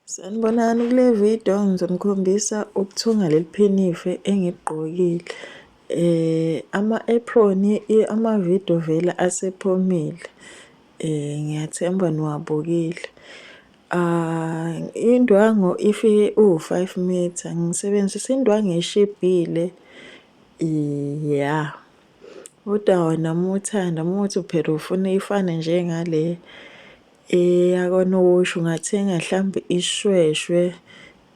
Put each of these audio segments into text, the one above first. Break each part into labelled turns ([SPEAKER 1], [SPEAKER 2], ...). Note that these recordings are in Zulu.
[SPEAKER 1] Sanibonani, kule video ngizonikhombisa ukuthunga leli phinifa engigqokile. Ama-apron ama-video vele asephumile. Ngiyathemba niwabukile. Indwangu ifike iwu-5 metre. Ngisebenzisa indwangu eshibhile, ya. Kodwa wena uma uthanda, uma kuwukuthi phela ufuna ifane njengale eyakwaNokusho, ungathenga hlampe isishweshwe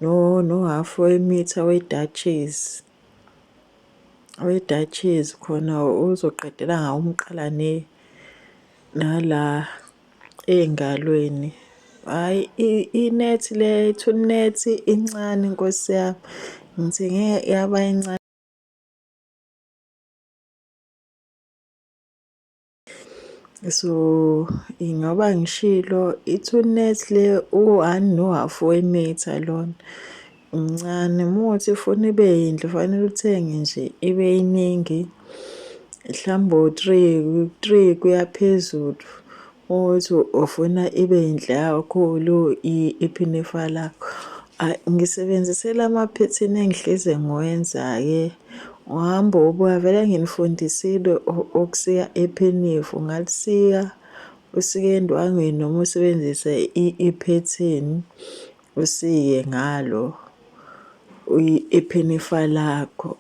[SPEAKER 1] no-half wemitha we-duchess, we-duchess khona uzoqedela ngawo umqala nala ey'ngalweni. Hhayi inethi le two-net incane nkosi yami, ngithenge yaba incane. So ingoba ngishilo i-two-net le u-one no-half wemitha lona mncane. Uma kuwukuthi ufuna ibe yinhle fanele uthenge nje ibe iningi mhlawumbe o-three, three kuya phezulu. Ukuthi ufuna ibe yinhle kakhulu iphinifa lakho. Ngisebenzise lamaphethini engihleze ngiwenza-ke. Uhamba ubuya vele nginifundisile ukusika iphinifa, ungalisika usike endwangwini noma usebenzise iphethini usike ngalo iphinifa lakho.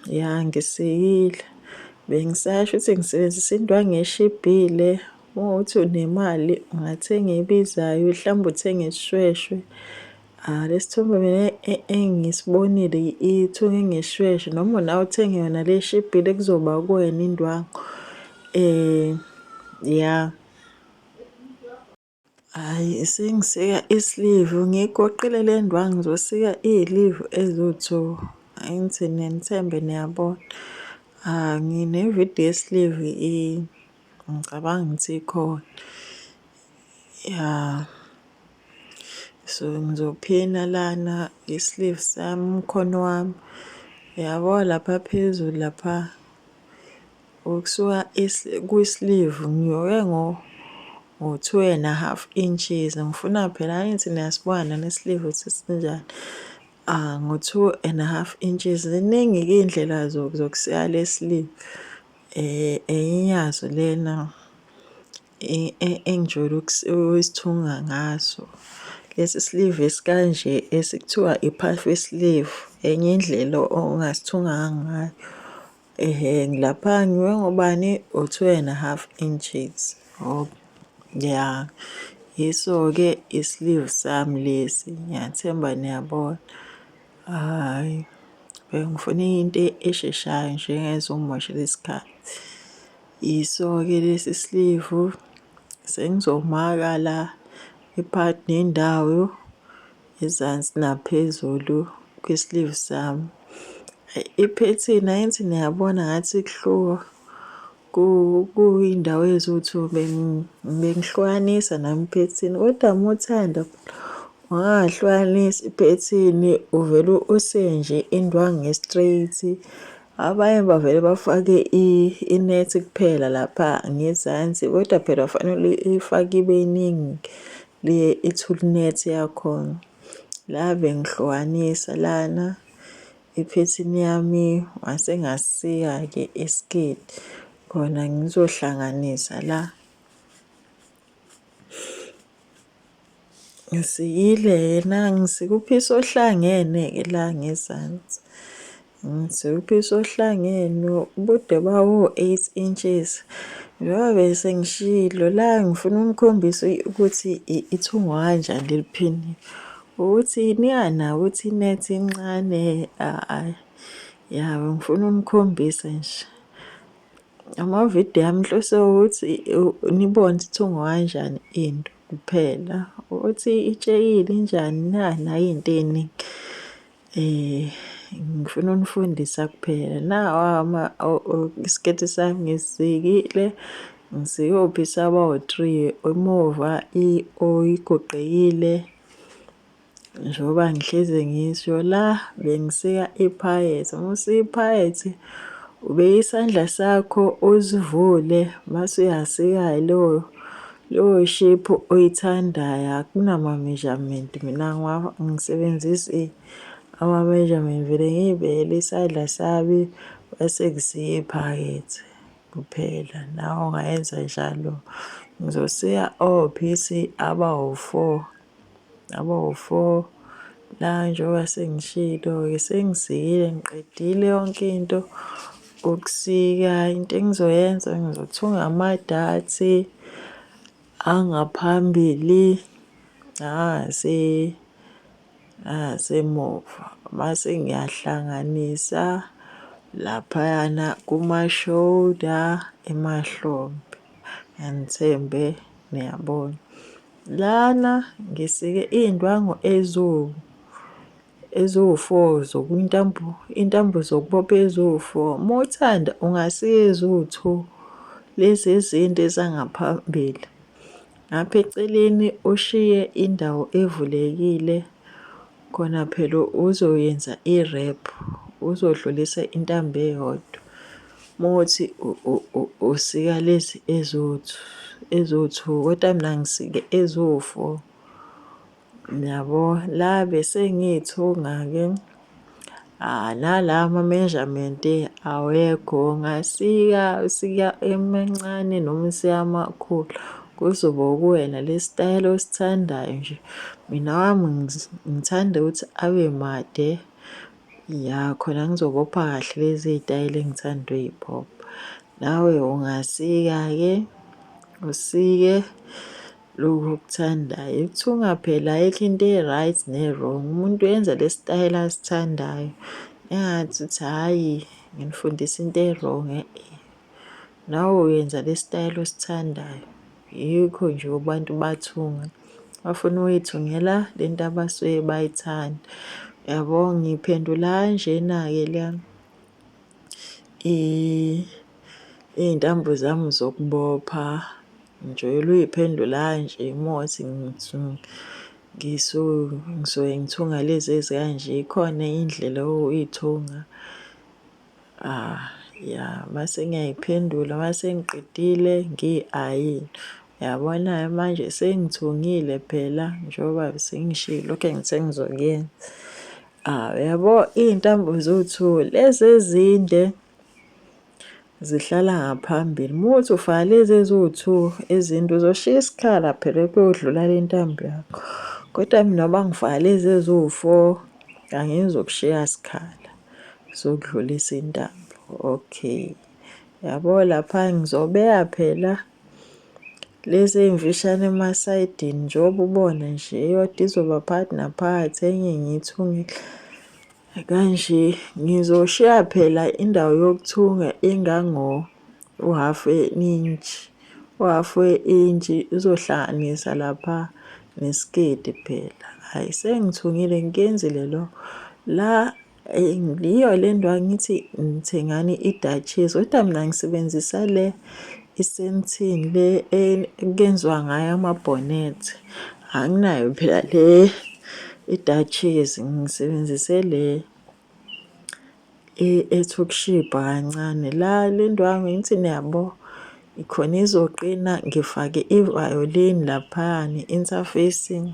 [SPEAKER 1] Ya ngisikile. Bengisasho ukuthi ngisebenzisa indwangu eshibhile. Uma kuwukuthi unemali ungathenga ebizayo, mhlawumbe uthenge isishweshwe. Lesi thombe mina engisibonile ithunge ngesishweshwe noma nawe uthenge yona le eshibhile kuzoba kuwena indwangu. Ya. Hhayi sengisika isilivu ngiyigoqile le ndwangu ngizosika iy'livu eziwu-two. Angithi nginithembe niyabona. Ngine-video yesilivu ngicabanga ukuthi ikhona. Ya, so ngizophina lana isilivu sami umkhono wami. Uyabo lapha phezulu lapha. Ukusuka kwi-sleeve ngiyoke ngo-two and a half inches. Ngifuna phela angithi niyasibona nani i-sleeve ukuthi sinjani. Ngo-two and a half inches. Ziningi-ke iy'ndlela zokusika le sleeve. Enye yazo lena engijwayele ukusithunga ngaso. Lesi sleeve esikanje esikuthiwa i-puff sleeve, enye indlela ongasithunga ngayo. Ehhe ngilapha ngiwe ngobani o-two and a half inches. Oh ya, yiso-ke i-sleeve sami lesi, ngiyathemba niyabona. Hhayi, bengifuna into esheshayo nje engezungimoshela isikhathi. Yiso-ke lesi sleeve, sengizomaka la iphakathi nendawo. Ezansi naphezulu kwi-sleeve sami. Iphethini angithi niyabona ngathi kuhluka kuyindawo eziwu-two bengihlukanisa nami iphethini kodwa uma uthanda ungahlukanisa iphethini uvele usike nje indwangu nge-straight. Abanye bavele bafake inethi kuphela lapha ngezansi kodwa phela kufanele uyifake ibe iningi le i-tool net yakhona. La bengihlukanisa lana iphethini yami ngase ngasika-ke isiketi khona ngizohlanganisa la. Ngisikile yena ngisika uphisi ohlangene-ke la ngezansi. Ngisika uphisi ohlangene ubude bawo 8 inches. Njengoba bese ngishilo la ngifuna unikhombise ukuthi ithungwa kanjani leli phini. Ukuthi ninganawo ukuthi inethi incane ya ngifuna unikhombise nje. Amavidiyo ami inhloso ukuthi nibone ukuthi ithungwa kanjani into kuphela. Ukuthi itshekile injani na nayo into ey'ningi. Ngifuna unifundisa kuphela. Nawa isiketi sami ngisikile, ngisike ophisi abawu-three emuva igoqekile. Njengoba ngihlezi ngisho la bengisika iphayethi, uma usika iphayethi ubeka isandla sakho usivule mase uyasika leyo Leyo shape oyithandayo akunama-measurement mina ngisebenzisi ama-measurement ngivele ngiy'bekele isandla sami bese ngisika iphakethe kuphela. Nawe ungayenza njalo. Ngizosika ophisi abawu-four, abawu-four la njengoba sengishilo-ke sengisikile ngiqedile yonke into ukusika. Into engizoyenza ngizothunga amadathi angaphambili nangasemuva mase ngiyahlanganisa laphayana kuma-shoulder emahlombe. Angithembe niyabona. Lana ngisike iy'ndwangu eziwu-four zokuntambo, iy'ntambo zokubopha eziwu-four. Uma uthanda ungasika eziwu-two lezi ezinde ezangaphambili. Ngapha eceleni ushiye indawo evulekile khona phela uzoyenza i-wrap, uzodlulisa intambo eyodwa. Uma kuwukuthi usika lezi eziwu-two kodwa mina ngisike eziwu-four. Yabo la bese ngiy'thunga-ke nala ama-measurement awekho ungasika usika emancane noma usika amakhulu kuzoba kuwena le sitayela osithandayo nje. Mina wami ngithanda ukuthi abe made ya khona ngizobopha kahle lezi y'tayela engithanda ukuy'bopha. Nawe ungasika-ke usike. Lokhu okuthandayo. Ukuthunga phela ayikho into e-right ne-wrong. Umuntu uyenza le sitayela asithandayo. Engathi uthi hhayi nginifundisa into e-wrong e-e. Nawe uyenza le sitayela osithandayo. Yikho nje abantu bathunga. Bafuna ukuy'thungela le nto abasuke bayithanda. Yabo ngiphendula kanjena-ke la iy'ntambo zami zokubopha. Ngijwayele ukuyiphendula kanje uma kuwukuthi ngisuke ngithunga lezi ezikanje ikhona indlela yokuyithunga. Ya mase ngiyayiphendula mase ngiqedile ngiyi-ayine. Uyabona-ke manje sengithungile phela njengoba sengishilo lokhu engithe ngizokuyenza. Uyabo iy'ntambo ziwu-two lezi ezinde. Zihlala ngaphambili. Uma uthi ufaka lezi eziwu-two ezinde uzoshiya isikhala phela kuyodlula le ntambo yakho. Kodwa mina ngoba ngifaka lezi eziwu-four angizukushiya sikhala sokudlulisa intambo. Okay. Yabo lapha ngizobeka phela lezi ey'mfishane emasayidini njengoba ubona nje eyodwa izoba phakathi naphakathi enye ngiyithungile. Kanje ngizoshiya phela indawo yokuthunga engango u-half inch. U-half we-inch uzohlanganisa lapha nesiketi phela. Hhayi sengithungile ngikenzile lokho. La yiyo le ndwangu ngithi ngithengani i-duchess kodwa mina ngisebenzisa le isentini le ekuyenziwa ngayo amabhonethi. Anginayo phela le i-duchess ngisebenzise le ethi ukushibha kancane. La le ndwangu ngithi niyabo ikhona izoqina ngifake i-violin laphayana i-interfacing.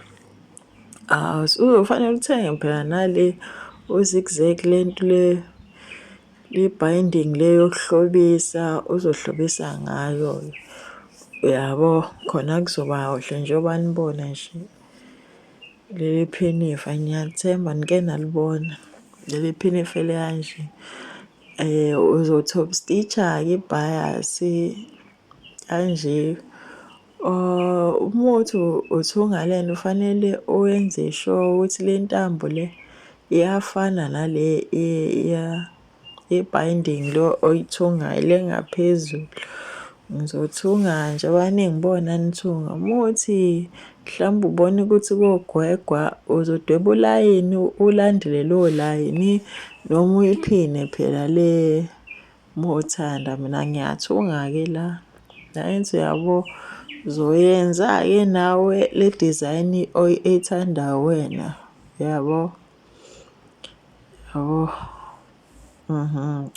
[SPEAKER 1] Uzofanele uthenge phela nale u-zigzag le nto le Le-binding le yokuhlobisa uzohlobisa ngayo uyabo khona kuzoba kuhle njengoba nibona nje leli phinifa ngiyathemba nike nalibona leli phinifa elikanje. Uzo-top stitch-a-ke ibhayasi kanje. Uma uthi uthunga lento ufanele uyenze sure ukuthi le ntambo le iyafana nale ye-binding lo oyithungayo le ngaphezulu. Ngizothunga nje abaningi bona nithunga. Uma uthi mhlawumbe ubona ukuthi kogwegwa uzodweba ulayini ulandele lowo layini noma uyiphine phela le Uma uthanda mina ngiyathunga-ke la. Angithi uyabo uzoyenza-ke nawe le design oyithandayo wena uyabo. Yabo.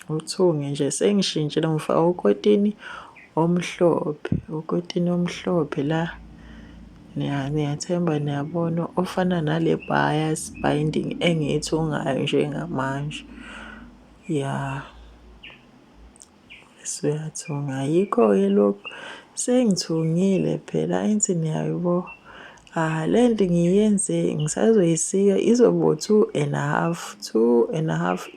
[SPEAKER 1] Uthunge nje sengishintshile ngifake ukotini omhlophe, ukotini omhlophe la. Ngiyathemba niyabona ofana nale bias binding engiyithungayo njengamanje. Ya. Usuyathunga. Yikho-ke lokhu sengithungile phela angithi niyayibo. Ah, le nto ngiyenze ngisazoyisika izoba 2.5, 2.5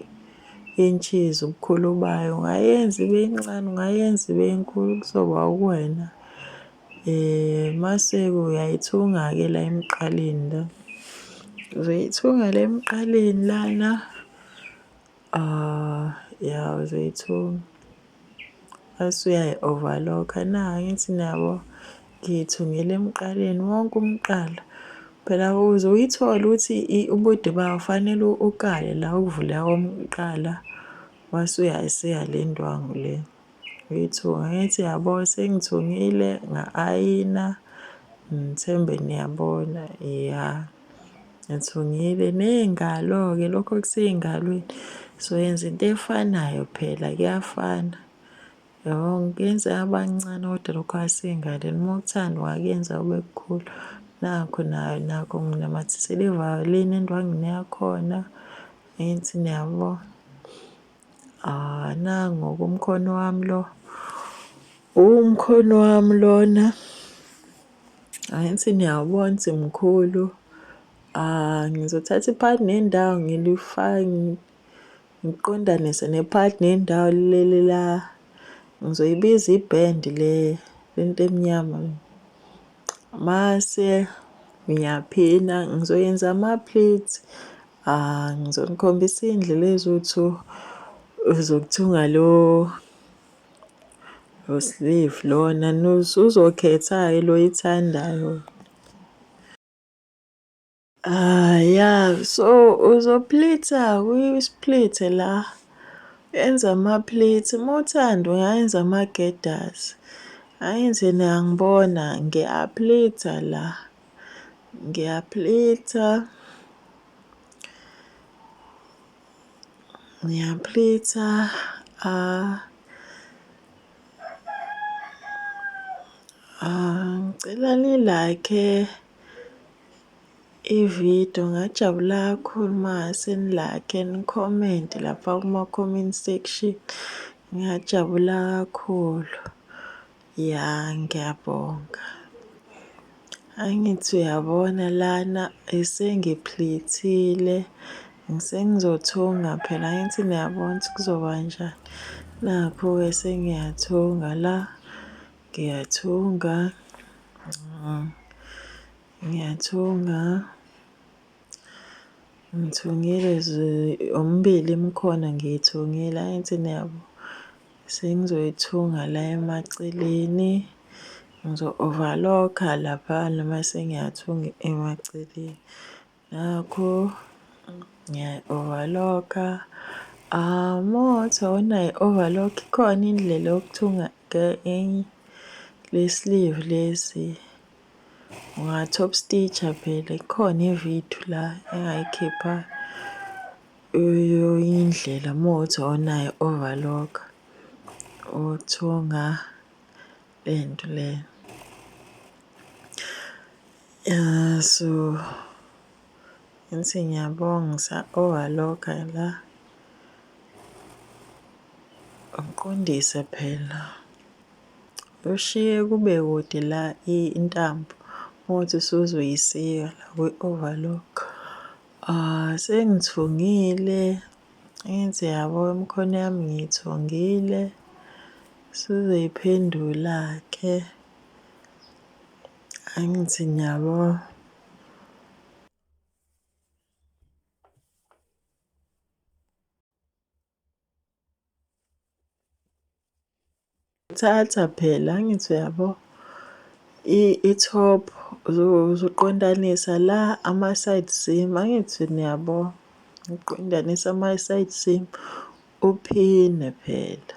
[SPEAKER 1] inches ubukhulu bayo. Ungayenza ibe ncane, ungayenza ibe nkulu kuzoba uwena. Mase-ke uyayithunga-ke la emqaleni la. Uzoyithunga la emqaleni lana. Ah, ya uzoyithunga. Bese uyayi-overlock-a na angithi niyabo ngiyithungile emqaleni wonke umqala. Phela ukuze uyithole ukuthi ubude bawo fanele ukale la ukuvuleka komqala mase uyayisika le ndwangu le. Uyithunga ngithi yabo sengithungile nga-ayina ngithembe niyabona ya. Ngithungile ney'ngalo-ke lokho okusey'ngalweni soyenza into efanayo phela kuyafana. Yabo ngiyenze abancane kodwa lokho asey'ngalweni uma uthanda ungakuyenza kube kukhulu. Nakho nayo nakho nginamathisele ivayoline endwangini yakhona ngithi niyabo. Ah nangu-ke umkhono wami lo, umkhono wami lona. Angithi niyawubona ukuthi mkhulu. Ah ngizothatha iphakathi nendawo ngilifake ngiqondanise nephakathi nendawo leli la. Ngizoyibiza ibhendi le lento emnyama. Mase ngiyaphina ngizoyenza ama-pleats. Ah ngizonikhombisa iy'ndlela eziwu-two zokuthunga lo Lo sleeve lona usuzokhetha-ke lo oyithandayo. Ah ya so uzoplitha uyi-splithe la yenza ama-pleats uma uthanda ungayenza ama-gathers. Angithi niyangibona ngiyaplitha la ngiyaplitha. Ngiyaplitha ngicela ni-like ividiyo ngajabula kakhulu uma ngase ni-like nikhomente lapha kuma-comment section ngingajabula kakhulu. Ya ngiyabonga. Angithi uyabona lana esengiphlithile sengizothunga phela angithi niyabona ukuthi kuzoba njani. Nakhu-ke sengiyathunga la, ngiyathunga, ngiyathunga. Ngithungile yomibili imikhono ngiyithungile angithi niyabo. Sengizoyithunga la emaceleni, ngizo-overlock-a laphana mase ngiyathunga emaceleni. Nakho ngiyayi-overlock-a. Uma kuwukuthi awunayo i-overlock ikhona indlela yokuthunga le sleeve lesi. Unga-top stitch-a phela ikhona ividiyo la engayikhipha indlela uma kuwukuthi awunayo i-overlock uthunga le nto le. Ya so ngithi ngiyabonga ngisa-overlock-a la. Uqondise phela. Ushiye kube kude la intambo ukuthi usuzoyisika la kwi-overlock. Ah, sengithungile ngithi yabo imikhono yami ngiyithungile suzoyiphendula-ke angithi niyabo. Thatha phela angithi uyabo i-top uzoqondanisa la ama-side seam angithi niyabo uqondanisa ama-side seam uphine phela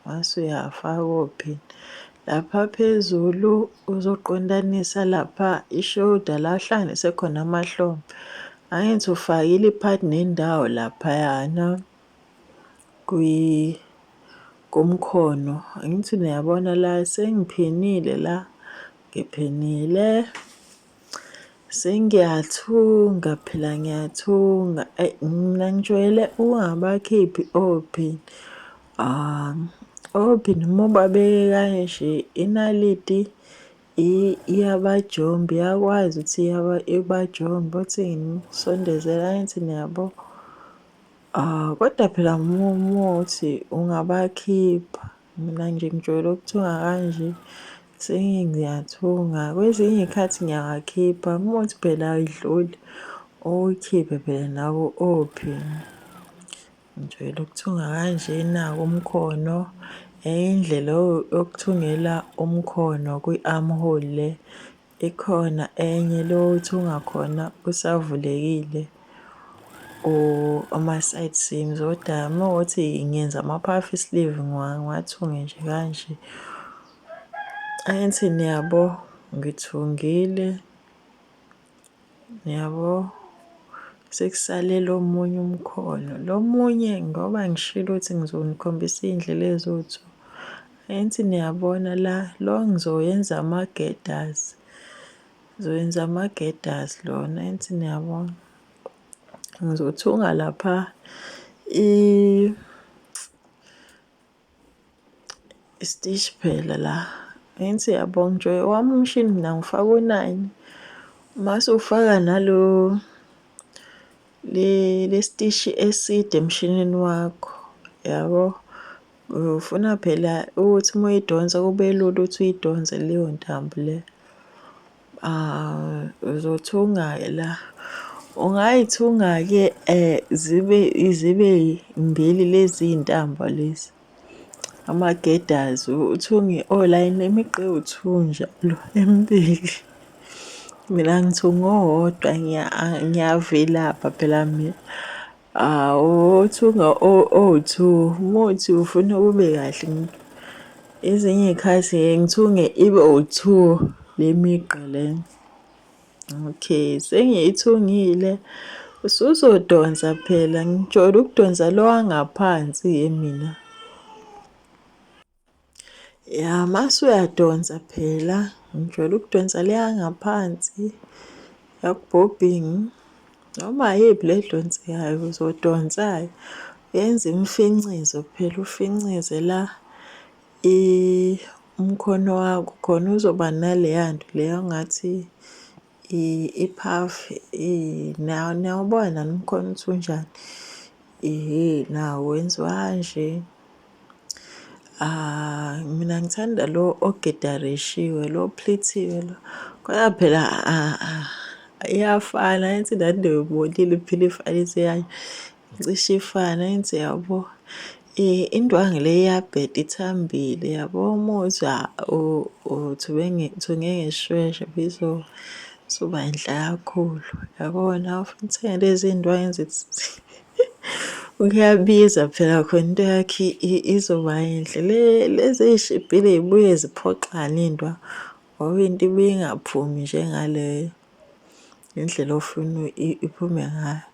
[SPEAKER 1] mase uyafaka ophini lapha phezulu uzoqondanisa lapha i-shoulder la uhlanganise khona amahlombe angithi ufakile i-part nendawo laphayana. Komkhono. Angithi niyabona la sengiphinile la, ngiphinile. Sengiyathunga phela ngiyathunga. Eyi mina ngijwayele ukungabakhiphi ophini. Ophini uma ubabeke kanje inaliti iyabajomba, iyakwazi ukuthi ibajombe. Othi nginisondezele angithi niyabo. Ah, kodwa phela muthi ungabakhipha. Mina nje ngijwayele ukuthunga kanje, sengiyathunga. Kwezinye iy'khathi ngiyawakhipha, umuthi phela awudluli, uwukhiphe phela nawe ophini. Ngijwayele ukuthunga kanjena-ke umkhono. Enye indlela yokuthungela umkhono kwi-armhole le, Ikhona enye lo othunga khona usavulekile or ama-side seams kodwa uma kuwukuthi ngenza ama-puff sleeve ngiwathunge nje kanje. Angithi niyabo ngithungile, niyabo sekusalele omunye umkhono. Lo munye ngoba ngishilo ukuthi ngizonikhombisa iy'ndlela eziwu-two. Angithi niyabona la, lo ngizoyenza ama-girders. Ngizoyenza ama-girders lona, angithi niyabona. Ngizothunga lapha i-stitch phela la. Angithi yabo nje owami umshini mina ngifaka u-nine. Mase ufaka nalo le stitch eside emshinini wakho, yabo. Ufuna phela ukuthi uma uyidonsa kube lula ukuthi uyidonse leyo ntambo le. Ah, uzothunga-ke la. Ungayithunga-ke zibe zibe mbili lezi iy'ntambo lezi. Ama-girders uthunge olayini imigqa ewu-two njalo emibili. Mina ngithunga owodwa ngiyavilapha phela mina. Uthunga owu-two, uma uthi ufuna kube kahle ezinye iy'khathi ngiye ngithunge ibe u-two le migqa le. Okay, sengiyithungile, usuzodonsa phela, ngijwayele ukudonsa lo wangaphansi-ke mina. Ya, mase uyadonsa phela, ngijwayele ukudonsa le yangaphansi yakubhobhingi. Noma iyiphi le edonsekayo uzodonsa-ke, uyenze imifincizo phela ufincize la umkhono wakho khona uzoba naleya nto leya ongathi i-puff niyawubona nani umkhono ukuthi unjani. Ehhe nawo wenziwa kanje. Ah, mina ngithanda lo ogedarishiwe, lo oplithiwe lo. Kodwa phela iyafana angithi nani niyibonile iphila ifanise kanje. Cishe ifane angithi yabo. Indwangu le iyabheda ithambile yabo uma uthi uthunge ngeshweshwe izoba yinhle kakhulu. Yabona ufuna uthenge lezi ndwangu kuyabiza phela khona into yakho izoba yinhle. Lezi ey'shibhile y'buye ziphoxane iy'ndwangu ngoba into ibuye ingaphumi njengaleyo indlela ofuna iphume ngayo.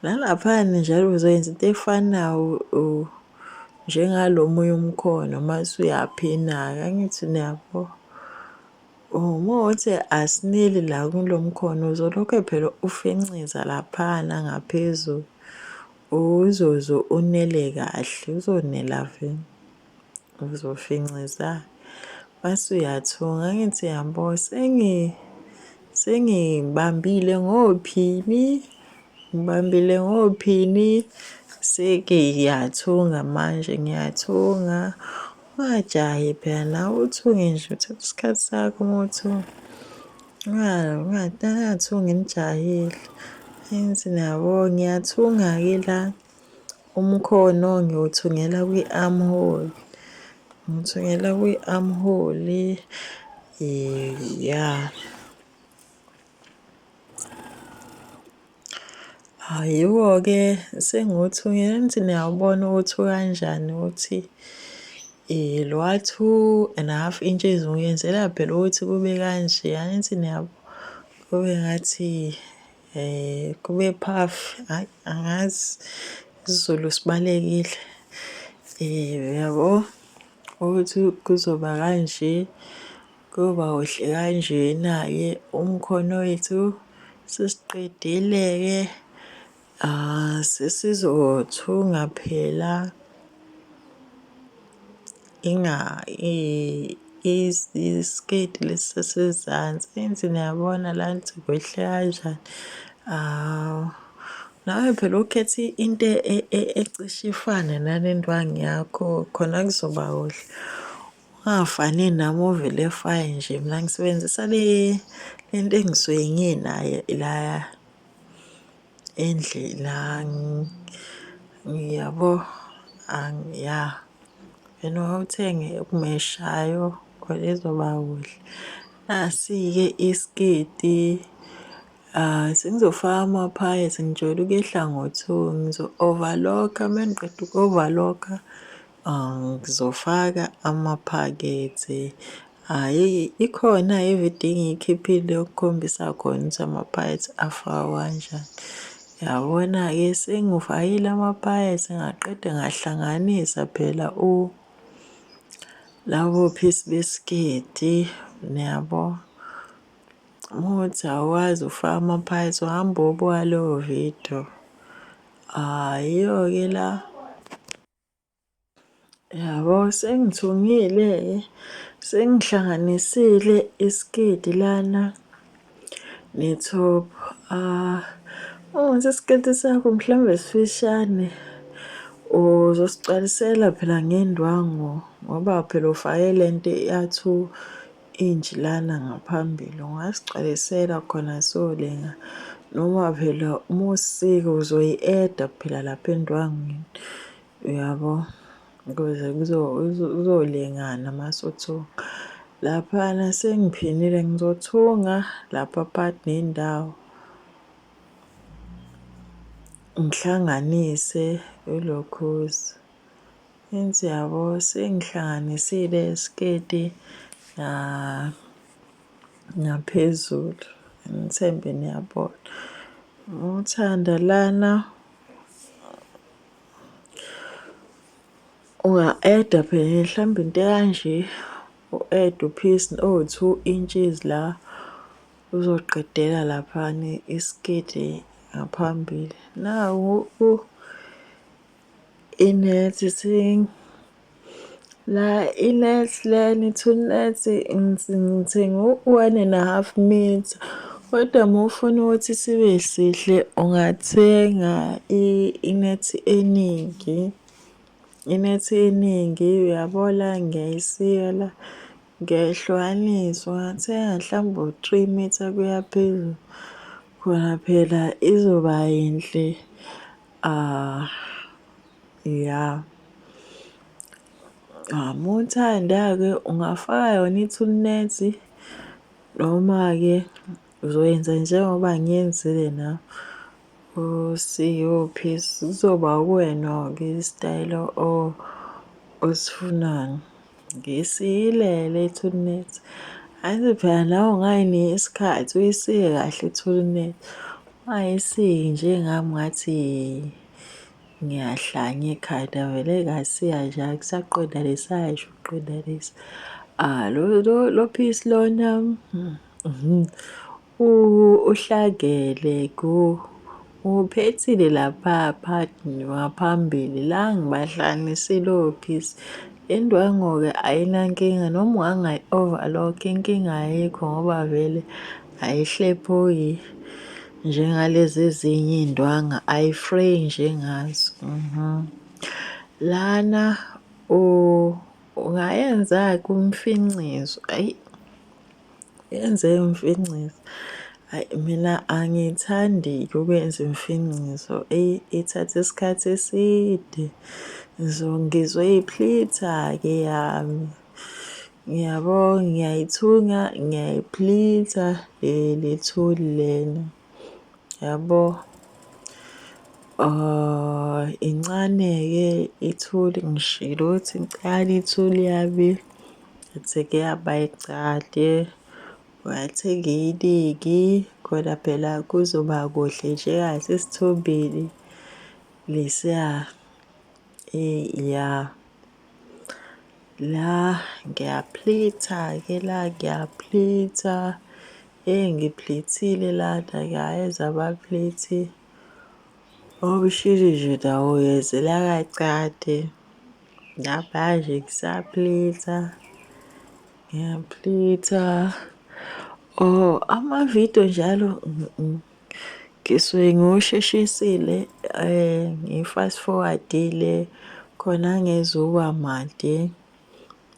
[SPEAKER 1] Nalaphayana njalo uzoyenza into efanayo njengalo omunye umkhono mase uyaphina-ke angithi niyabo. Uma kuwukuthi asineli la kulo mkhono uzolokhe phela ufinciza laphana ngaphezulu uzoze unele kahle uzonela vele. Uzofinciza mase uyathunga angithi yabo sengibambile ngophini ngibambile ngophini sengiyathunga manje ngiyathunga. Ungajahi phela nawe uthunge nje uthathe isikhathi sakho uma uthunga. Ungathungi nijahile. Angithi niyabo ngiyathunga-ke la. Umkhono ngiwuthungela kwi-armhole, ngiwuthungela kwi-armhole ya. Yiwo-ke sengiwuthungile anithi niyawubona ukuthi ukanjani ukuthi lowa 2.5 inches ngiyenzela phela ukuthi kube kanje, angithi niyabo? Kube ngathi kube puff, hhayi angazi isiZulu sibalekile. Uyabo ukuthi kuzoba kanje, kuyoba kuhle kanjena-ke umkhono wethu sesiqedile-ke. Sesizothunga phela isiketi lesi sasezansi. Engithi niyabona la ukuthi kwehle kanjani. Nawe phela ukhethe into ecishe ifane nale ndwangu yakho khona kuzoba kuhle. Ungafani nami ovele efake nje mina ngisebenzisa le nto engisuke nginayo la endlini la ngiyabo ya. Wena uthenge okumeshayo khona izoba kuhle. Nasi-ke isiketi. Sengizofaka amaphayethe ngijwayele ukuyehla ngo-two, ngizo-overlock-a uma ngiqeda uku-overlock-a ngizofaka amaphakethe. Hhayi, ikhona ividiyo engiyikhiphile yokukhombisa khona ukuthi amaphayethe afakwa kanjani. Yabona-ke sengiwafakile amaphayethe ngaqeda ngahlanganisa phela labo phisi besiketi, niyabo. Uma kuwukuthi awukwazi ukufaka amaphayethe uhamba uyobuka leyo vidiyo. Hhayi-ke la. Yabo sengithungile-ke, sengihlanganisile isiketi lana ne-top. Uma isiketi sakho mhlawumbe sifishane, uzosigcwalisela phela ngendwangu ngoba phela ufake le nto ya-two inch lana ngaphambili. Ungasigcwalisela khona solinga noma phela uma usika uzoyi-eda phela lapha endwangwini. Uyabo? Ukuze kuzolingana mase uthunga. Laphana sengiphinile ngizothunga lapha phakathi nendawo. Ngihlanganise ilokhuza. Enze yabo sengihlanganisile isiketi ngaphezulu. Ngithembe niyabona. Uthanda lana unga-eda phela mhlawumbe into ekanje u-ede u-piece owu-two inches la uzoqedela laphana isiketi ngaphambili. Nawu inethi la inethi lena i-two nets ngithenga u-one and a half metre. Kodwa uma ufuna ukuthi sibe sihle ungathenga inethi eningi. Inethi eningi uyabo la ngiyayisika la ngiyayihlukanisa. Ungathenga mhlawumbe u-three metre kuya phezulu khona phela izoba yinhle. Ya. Uma uthanda-ke ungafaka yona i-two nets noma-ke uzoyenza njengoba ngiyenzile nami. Usiyophi kuzoba kuwena-ke isitayela osifunayo. Ngisiyilele i-two nets. Angithi phela nawe ungayinika isikhathi uyisike kahle i-two nets. Ungayisiki njengami ngathi ngiyahlanya ekhanda vele ngasiya nje akusaqonda lesaya ngisho ukuqonda lesi. Lo piece lona uhlangene uphethile lapha phakathi ngaphambili la ngibahlanganisile o-piece. Indwangu-ke ayinankinga noma ungangayi-overlock inkinga ayikho ngoba vele ayihlephuki njengalezi ezinye iy'ndwanga ayi-fray njengazo. Lana ungayenza-ke umfincizo, ayi yenze umfincizo. Hhayi mina angithandi-ke ukwenza imfincizo, eyi ithatha isikhathi eside. Ngizoyiplitha-ke eyami. Ngiyabo ngiyayithunga ngiyayiplitha le thuli lena. Yabo. Incane-ke ithuli ngishilo ukuthi incane ithuli yami. Ngathi-ke yaba yincane. Wathenga iningi khona phela kuzoba kuhle njengasesithombeni lesiya ya. La ngiyaplitha-ke la ngiyaplitha. Eyi ngiplithile lana-ke hhayi ezamaplithi. Umshini nje nawo uyenzela kancane. Ngapha nje ngisaplitha, ngiyaplitha. Oh, amavidiyo njalo ngisuke ngiwusheshisile ngi-fast forward-ile khona angezuba made.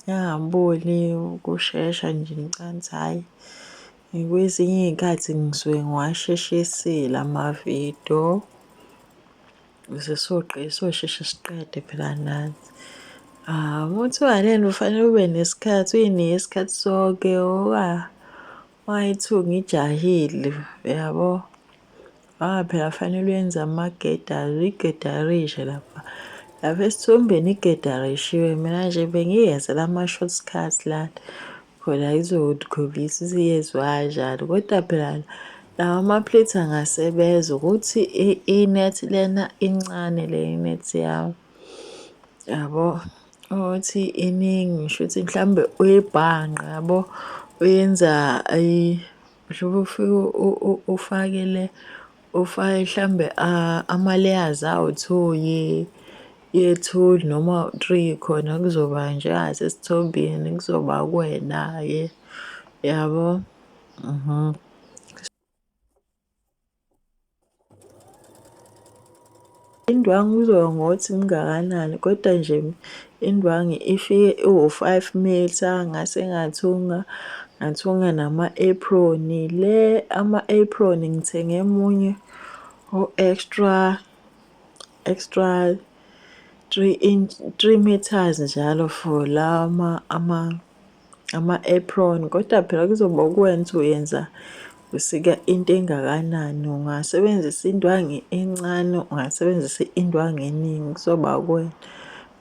[SPEAKER 1] Ngingaboni ukushesha nje ngicabanga ukuthi hhayi, kwezinye iy'nkathi ngisuke ngiwasheshisile amavidiyo ukuze sosheshe siqede phela nathi. Uma kuthiwa lena ufanele ube nesikhathi, uy'nike isikhathi sonke ungayithungi ijahile, uyabo. Ngoba phela kufanele uyenze amagedazi, uyigedarishe lapha. Lapha esithombeni igedarishiwe, mina nje bengiyenzela ama-short cuts lana khona izokhombisa ukuthi yenziwa kanjani. Kodwa phela lawa ama-pleats angasebenza ukuthi i-net lena incane le net yami, yabo. Ukuthi iningi shuthi mhlawumbe uyibhanqa yabo, uyenza Njengoba ufike ufake le, ufake hlambe ama-layers awu-two ye-two noma three khona kuzoba njengasesithombeni kuzoba kuwena-ke, yabo. Indwangu kuzoya ngokuthi ingakanani kodwa nje indwangu ifike iwu-five mitha ngase ngathunga, ngathunga nama-apron. Le ama-apron ngithenge emunye o-extra, extra three inch, three meters njalo for lawa ama-apron kodwa phela kuzoba kuwena ukuthi uyenza usika into engakanani. Ungasebenzisa indwangu encane, ungasebenzisa indwangu eningi kuzoba kuwena.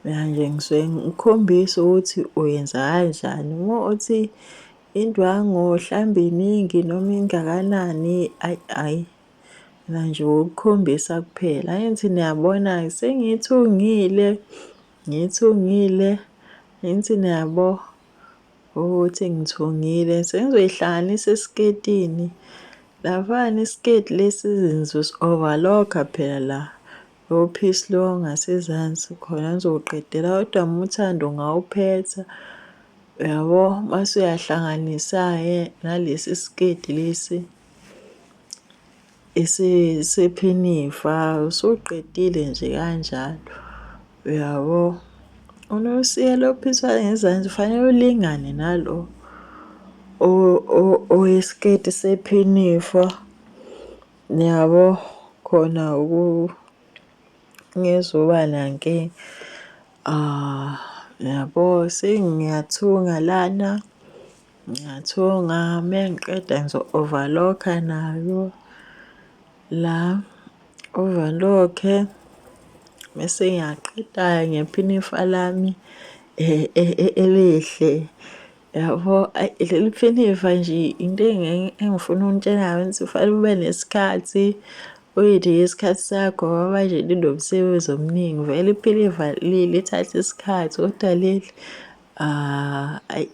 [SPEAKER 1] Mina nje ngisuke ngikukhombisa ukuthi uyenza kanjani. Uma uthi indwangu hlambe iningi noma ingakanani ayi ayi mina nje ukukhombisa kuphela. Angithi niyabona-ke sengiyithungile. Ngithungile, angithi niyabo ukuthi ngithungile. Sengizoyihlanganisa esiketini. Laphayana isiketi lesi ngizosi-overlock-a phela la. Lo piece lo ongasezansi khona ngizowuqedela kodwa uma uthanda ungawuphetha. Uyabo, mase uyahlanganisa-ke nalesi siketi lesi esephinifa usuqedile nje kanjalo. Uyabo? Unosiyela ophiswa ngezansi ufanele ulingane nalo owesiketi sephinifa. Niyabo? Khona ngezuba nankinga. Ah, yabo sengiyathunga lana. Ngiyathunga mengiqeda ngizo-overlock-a nayo la, overlock-e mese ngiyaqeda-ke ngephinifa lami elihle. Yabo, ayi leli phinifa nje into engifuna ukunitshela yona ukuthi kufanele ube nesikhathi, uyinike isikhathi sakho ngoba manje linomsebenzi omningi. Vele iphinifa lithatha isikhathi kodwa leli Ah, ayi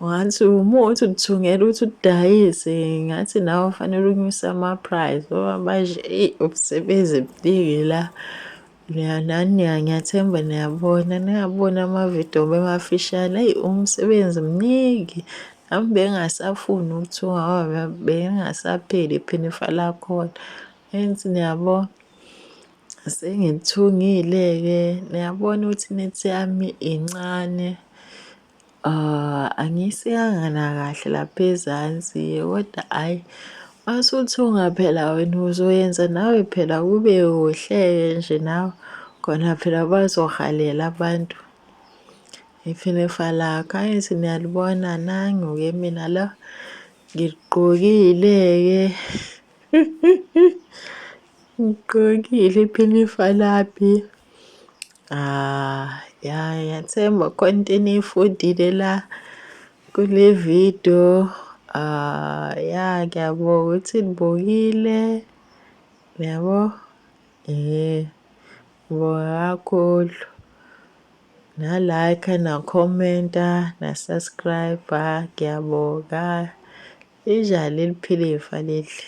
[SPEAKER 1] ungathi umuthi uthungela ukuthi udayise ngathi nawe ufanele unyuse ama-price ngoba manje eyi umsebenzi mningi la. Nani ngiyathemba niyabona, ningaboni amavidiyo bemafishane eyi umsebenzi mningi. Nami bengingasafuni ukuthunga ngoba bengingasapheli iphinifa lakhona. Hence niyabo. Sengithungile-ke, niyabona ukuthi inethi yami incane. Angiyisikanga nakahle lapha ezansi kodwa hhayi, masuthunga phela wena uzoyenza nawe phela kube kuhle-ke nje nawe, khona phela bazohalela abantu iphinifa lakho. Angithi niyalibona nangu-ke mina la ngiligqokile-ke. Ngigqokile iphinifa lami. Ah, ya ngiyathemba khona into eniyifundile la kule video. Ah, ya ngiyabonga ukuthi nibukile. Yabo? Eh, ngibonga kakhulu. Na-like, na-comment-a, na-subscribe-a. Ngiyabonga. Linjani leli phinifa leli?